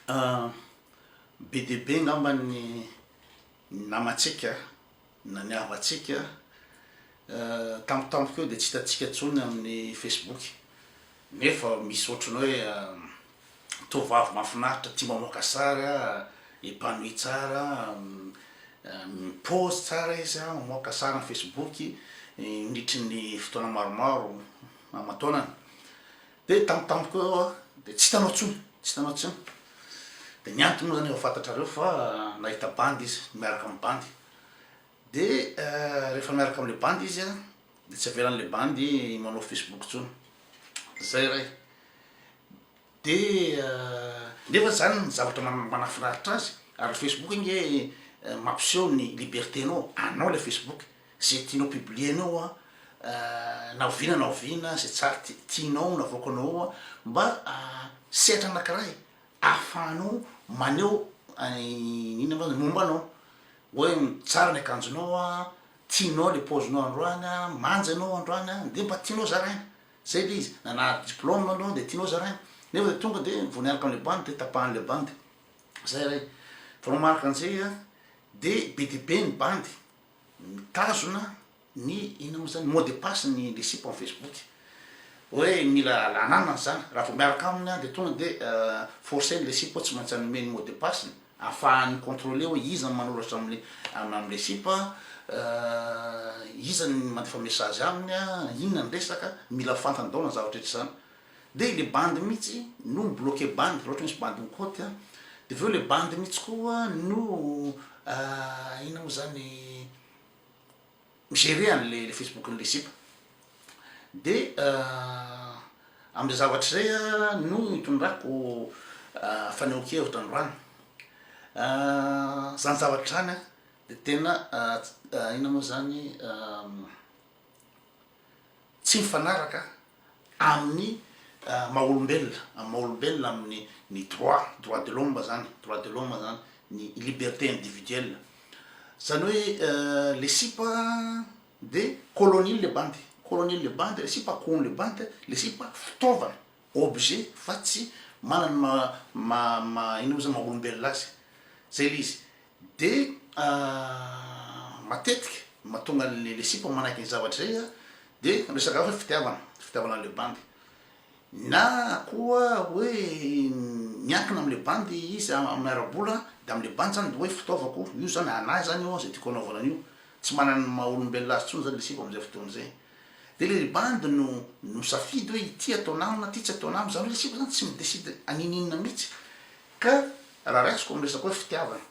Be dia be angamba ny namantsika na ny havantsika tampotampoka eo dia tsy hitantsika intsony amin'ny facebook nefa misy ohatran'ny hoe tovovavy mahafinaritra tia mamoaka sary a, épanoui tsara, mi-pose tsara izy a, mamoaka sary amin'ny facebook mandritry ny fotoana maromaro aman-taonany. De tampotampoka eo aho de tsy hitanao intsony, tsy hitanao intsony. De ny antony moa zany efa fantatrareo fa nahita bandy izy, miaraka amin'ny bandy. De rehefa miaraka amle bandy izy an, de tsy avelan'le bandy manao facebook intsony. Zay ray. De nefa zany ny zavatra manafinaritra azy, ary facebook ange mampiseho ny liberté-nao, anao le facebook. Ze tianao publier-nao ao an, na oviana na oviana, ze tsary tianao navoakanao ao an, mba sehatra anakiray ahafahanao maneho inona moa zany momba anao, hoe tsara ny akanjonao an, tianao le paozinao androany an, manja ianao androany an, de mba tianao zaraina, zay le izy, na nahazo diplôme anao de tianao zaraina, nefa de tonga de vao niaraka amle bandy de tapahan'le bandy, zay ray, vao mamaraka an'izay an, de be dia be ny bandy Mitazona ny inona moa zany mot de passe ny le sipa am facebook hoe mila alanana zany raha vao miaraka aminy aho de tonga de forcer-ny le sipa hoe tsy maintsy hanome ny mot de passe-ny ahafahany mi-controler hoe iza no manoratra amle amle sipa iza ny mandefa message aminy inona ny resaka mila fantany daholo ny zavatra rehetra zany de le bandy mihitsy no mi-bloquer bandy raha ohatra misy bandy mikaoty an de avy eo le bandy mihitsy koa no inona moa zany mi-gerer an'le le facebook n'le sipa de am'zay zavatra zay an no itondrako fanehoan-kevitra androany zany zavatra zany an de tena inona moa zany tsy mifanaraka amin'ny maha olombelona, amin'ny maha olombelona amin'ny ny droit, droit de l'homme zany, droit de l'homme zany, ny liberté individuelle, zany hoe le sipa de colonie le bandy, colonie le bandy, le sipa akohon'ny le bandy, le sipa fitaovana, objet fa tsy manana ny maha maha maha inona moa zany maha olombelona azy, zay le izy. De matetika mahatonga anle le sipa manaiky ny zavatra zay a de resaka hafa hoe fitiavana, fitiavana anle bandy, na koa hoe miankina amle bandy izy amin'ny ara-bola de amle bandy zany de hoe fitaovako io zany anahy zany io zay tiako anaovana an'io, tsy manana ny maha olombelona azy tsony zany le sipa amzay fotoana zay, de le bandy no misafidy hoe ity atao namana ty tsy atao namana, zany hoe le sipa zany tsy mi-decide an'inon'inona mihitsy ka Raha raisiko amin'ny resaka hoe fitiavana,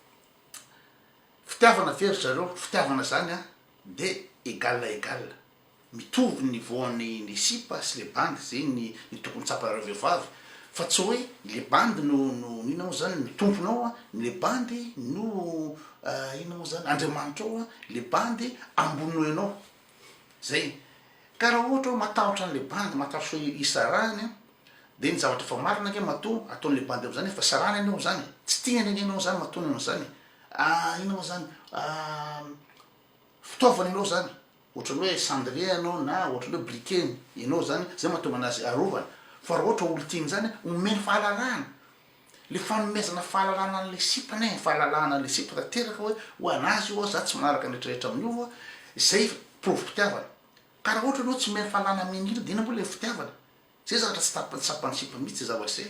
fitiavana ve ry zareo, fitiavana zany an de egal à egal, mitovy ny niveau an'ny ny sipa sy le bandy, zay ny ny tokony tsapanareo vehivavy, fa tsy hoe le bandy no no inona moa zany no tomponao an, le bandy no inona moa zany andriamanitrao an, le bandy ambony noho ianao, zay, ka raha ohatra hoe matahotra an'le bandy, matahotra sao hisarahany an, De ny zavatra efa marina ange matoa ataon'le bandy amzany efa sarahany anie zany e, tsy tiany ange enao zany matoa nanao zany e, ah inona moa zany fitaovana enao zany, ohatrany hoe cendrier enao na ohatrany hoe briquet enao zany, zay mahatonga anazy arovana, fa raha ohatra olo tiany zany omeny fahalalahana, le fanomezana fahalalahana an'le sipa anie, fahalalahana an'le sipa tanteraka hoe ho anazy io za tsy manaraka ny retraretra amin'io fa zay porofom-pitiavana, ka raha ohatra enao tsy omeny fahalalahana amin'iny de inona moa le fitiavana? Zay zavatra tsy tap tsapan'ny sipa mihitsy zay zavatra zay,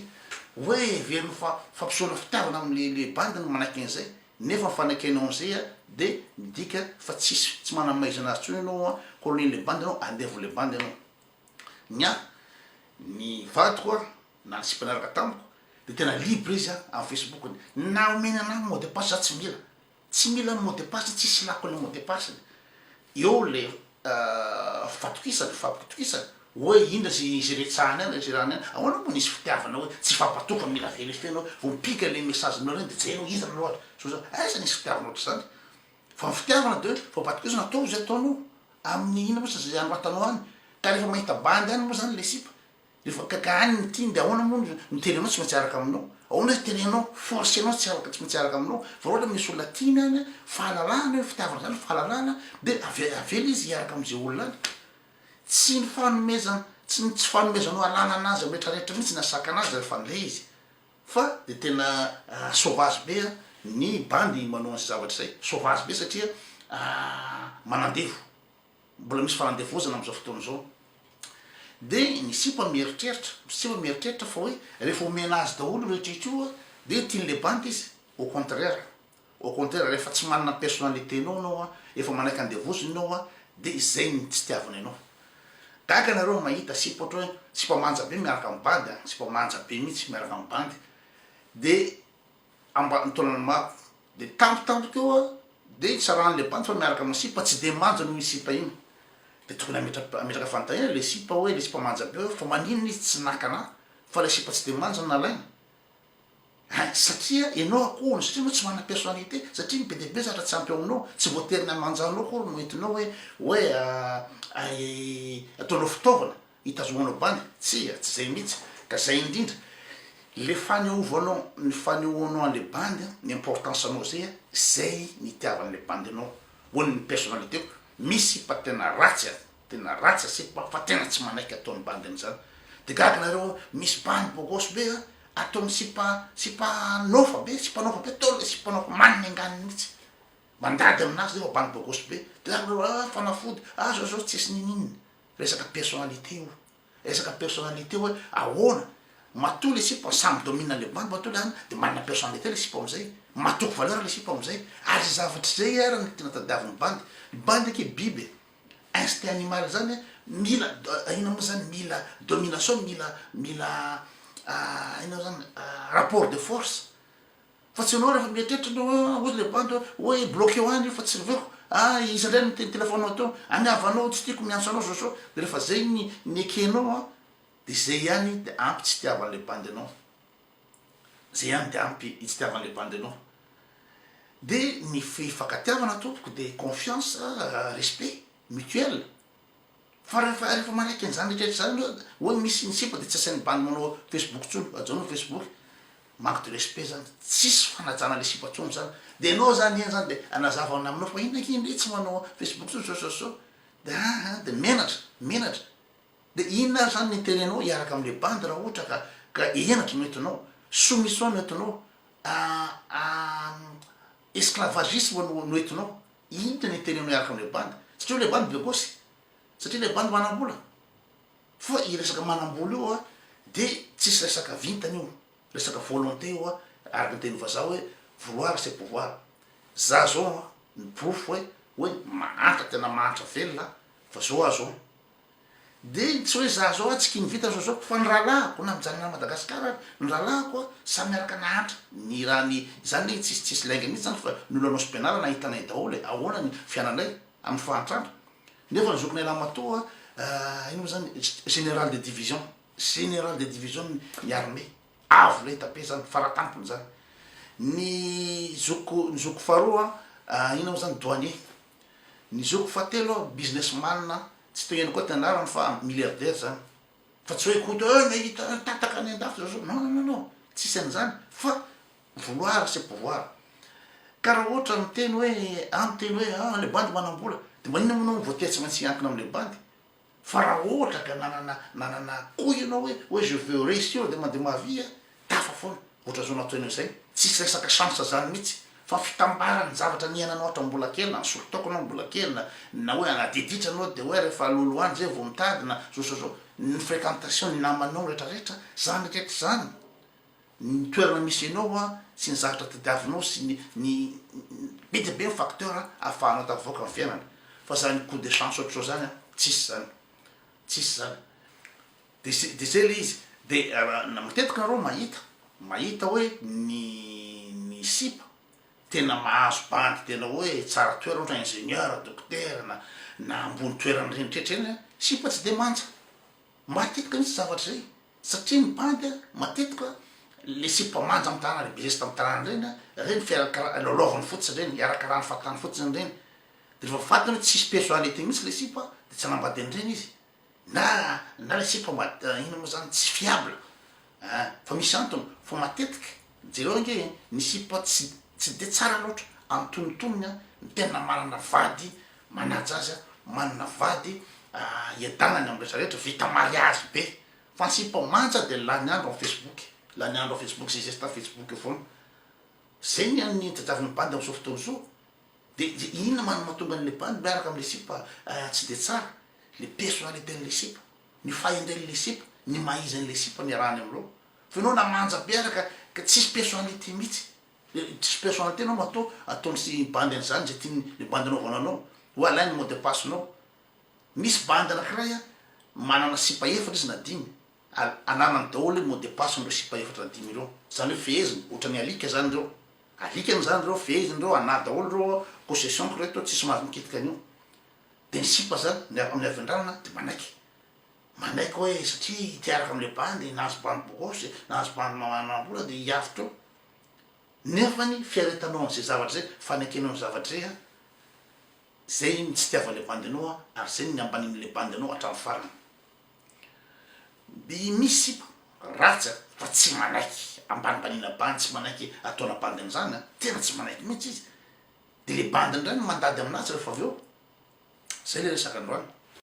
hoe heveriny fa fampisehoana fitiavana amle le bandy ny manaiky an'izay, nefa ny fanaikenao an'izay a de midika fa tsisy tsy manamaizina azy tsony ianao a, colonel le bandy ianao, andevo le bandy ianao. Ny ahy, ny vadiko a na ny sipa niaraka tamiko de tena libre izy a am facebook-ny, na omeny anahy mot de passe za tsy mila, Tsy mila mot de passe tsisy ilako ny mot de passe-ny. Eo le fatokisana, fampitokisana, hoe inona ze ze retsahany any, ze rahany any. Ahoana moa nisy fitiavana hoe tsy hifampatoky fa mila verifier-nao vao mipika le message-nao reny de jereo iza no loatra. Zao zany, aiza nisy fitiavana ohatr'izany? Fa ny fitiavana de hoe fampatokisana ataovy ze ataonao amin'ny inona moa ze anoratanao any. Ka rehefa mahita bandy any moa zany le sipa Rehefa ka any ny tiany de ahoana moa no terenao tsy maintsy hiaraka aminao? Ahoana izy terenao, forcer-nao tsy araka tsy maintsy hiaraka aminao? Fa raha ohatra misy olona tiany any an, fahalalahana io, fitiavana zany fahalalahana, de ave- avela izy hiaraka am'zay olona any. Tsy ny fanomezana, tsy ny tsy fanomezanao alalana azy am retraretra mihitsy no ahasakana azy rehefa andeha izy. Fa de tena sauvage be ny bandy manao an'izay zavatra izay, sauvage be satria manandevo, mbola misy fanandevozana am'zao fotoana zao. De ny sipa mieritreritra, ny sipa mieritreritra fa hoe rehefa omena azy daholo io rehetra io de tian'le bandy izy, au contraire, au contraire rehefa tsy manana personnalité-nao anao an, efa manaiky andevozina ianao an, de izay no tsy itiavany anao. Gaga nareo mahita sipa ohatra hoe sipa manja be miaraka am bandy an, sipa manja be mihitsy miaraka am bandy de amba ny taonany maro de tampotampoka eo an de sarahan'le bandy fa miaraka amina sipa tsy de manja noho iny sipa iny de tokony hametra- hametraka fanontaniana le sipa hoe le sipa manja be hoe fa maninona izy tsy naka anah fa le sipa tsy de manja no nalainy. Hay, satria ianao akohony, satria ianao tsy manana personnalité, satria ny be dia be zavatra tsy ampy ao aminao, tsy voatery ny hamanjanao akory no entinao hoe hoe ataonao fitaovana hitazomanao bandy, tsia, tsy zay mihitsy, ka zay indrindra, le faneovanao, ny fanehoanao an'le bandy an, ny importance anao zay an, zay ny itiavan'le bandy anao, hoy ny personnalité-ko, misy sipa tena ratsy an, Tena ratsy sipa fa tena tsy manaiky ataony bandy an'izany. De gaga nareo misy bandy bogosy be a, ataony sipa sipa nôfa be, sipa nôfa be, ataony le sipa nôfa manina enganiny mihitsy. Mandady aminazy nefa bandy bogosy be. De gaga nareo ah fanafody, ah zao zao tsisy ninininona. Resaka personnalité io. Resaka personnalité hoe ahoana, matoa le sipa samy mi-domine an'le bandy matoa le any de manana personnalité le sipa amizay, matoky valeur le sipa amizay, ary zay zavatra zay ary no tena tadiavin'ny bandy. Ny bandy ange biby e. Instinct animal zany mila inona moa zany mila domination mila mila inona moa zany rapport de force fa tsy anao rehefa mieritreritra anao hozy le bandy hoe bloqueo any io fa tsy reveko ah iza ndray miteny telephone teo any havanao tsy tiako miantso anao zao zao de rehefa zay ny ny ekenao an de zay ihany de ampy tsy itiavan'le bandy anao. Zay ihany de ampy itsitiavan'le bandy anao. De ny fifankatiavana tompoko de confiance, respect mutuel. Fa rehefa rehefa manaiky an'izany rehetra rehetra zany anao hoe misy ny sipa de tsy asain'ny bandy manao facebook tsony, ajanony facebook, manque de respect zany, tsisy fanajana le sipa tsony zany. De enao zany eny zany de anazava ny namanao fa inona akia ndry tsy manao facebook tsony zao zao zao, de aa de menatra, menatra. De inona ary zany ny interet-nao hiaraka amle bandy raha ohatra ka ka henatra no entinao, soumission no entinao, esclavagisme no no entinao, inona ny interet-nao hiaraka amle bandy? Satria le bandy be gosy, satria le bandy manam-bola, fa io resaka manam-bola io a de tsisy resaka vintana io, resaka volonté io a, araka ny tenin'ny vazaha hoe vouloir c'est pouvoir, za zao an ny porofo hoe hoe mahantra tena mahantra velona fa zao aho zao De tsy hoe za zao a tsy kiny vita zao zao fa ny rahalahiko na mijanona any Madagascar ary ny rahalahiko a samy miaraka nahantra ny raha ny zany le tsisy tsisy lainga mihitsy zany fa ny olona anao sy pianarana hitanay daholo e ahoana ny fiainanay amin'ny fahantrana nefa ny zokinay lahimatoa a ino moa zany général de division général de division ny armée avo lenta be zany faratampony zany ny zokiko ny zokiko faharoa a ino moa zany douanier Ny zokiko fahatelo aho business man tsy teo ihany koa ty anarany fa milliardaire zany fa tsy hoe koto eh nahita tataka any andafy zao zao non non non tsisy an'izany fa vouloir c'est pouvoir ka raha ohatra miteny hoe ah miteny hoe ah le bandy manambola de maninona moa anao voatery tsy maintsy hiankina amle bandy Fa raha ohatra ka nanana nanana koa ianao hoe hoe je veux réussir de ma de ma vie a, tafa foana, ohatra zao nataonao izay, tsisy resaka chance zany mihitsy fa fitambaran'ny zavatra niainanao hatramin'ny mbola kely na nisolo toaka anao mbola kely na na hoe anadiditra anao de hoe rehefa lolo any zay vao mitady na zao zao zao, ny fréquentation, ny namanao retraretra, zany retraretra zany. Ny toerana misy anao an, sy ny zavatra tadiavinao sy ny ny be dia be ny facteur ahafahanao tafavoaka amin'ny fiainana fa zany coup de chance ohatr'izao zany an tsisy zany, tsisy zany. De zay de zay le izy, de raha matetika nareo mahita, mahita hoe ny ny sipa tena mahazo bandy tena hoe tsara toerana ohatra ingénieur, dokotera na na ambony toerana ireny rehetra ireny an, sipa tsy de manja, matetika mihitsy zavatra zay. Satria ny bandy a, matetika le sipa manja am tanàna, le bizesta am tanàna reny a, reny fiarakara- lalaoviny fotsiny reny, iarakarahany fahatany fotsiny reny, de refa fantany hoe tsisy personnalité mihitsy le sipa de tsy hanambady an'ireny izy, na na le sipa mba inona moa zany tsy fiable an, fa misy antony, fa matetika jereo ange e, ny sipa tsy tsy de tsara loatra antonontonony an, ny tena manana vady manaja azy an, manana vady iadanany am retraretra, vita mariazy be, Fa ny sipa manja de lany andro am facebook. Lany andro ao Facebook zay zesta Facebook eo foana. Zay ny an'ny tadiavin'ny bandy am'zao fotoana zao. De inona ma no mahatonga an'le bandy miaraka am'le sipa tsy de tsara? Le personnalité an'le sipa, ny fahendren'le sipa, ny maha izy an'le sipa niarahany am'reo. Fa ianao na manja be ara ka ka tsisy personnalité mihitsy. Tsisy personnalité anao matoa ataony sy bandy an'zany zay tiany le bandy anaovana anao. Hoe alainy mot de passe nao. Misy bandy anakiray a, manana sipa efatra izy na dimy. Ary ananany daholo mot de passe n'ireo sipa efatra na dimy ireo. Zany hoe feheziny, ohatran'ny alika zany ireo. Alikany zany ireo, feheziny ireo, anah daholo ireo, possession-ko ireto, tsisy mahazo mikitika an'io. De ny sipa zany, ny amin'ny havendranana de manaiky. Manaiky hoe satria te hiaraka am'le bandy, nahazo bandy bogosy, nahazo bandy manam-bola de hiavotra eo. Nefa ny fiaretanao an'izay zavatra zay, fanekenao ny zavatra zay an, zay ny tsy itiavan'le bandy anao an, ary zay ny niambanin'le bandy anao hatramin'ny farany. Dia misy sipa ratsy a, fa tsy manaiky ambanimbaniana bandy, tsy manaiky ataona bandy an'izany a, tena tsy manaiky mihitsy izy, de le bandy indray no mandady aminazy rehefa avy eo, zay le resaka androany.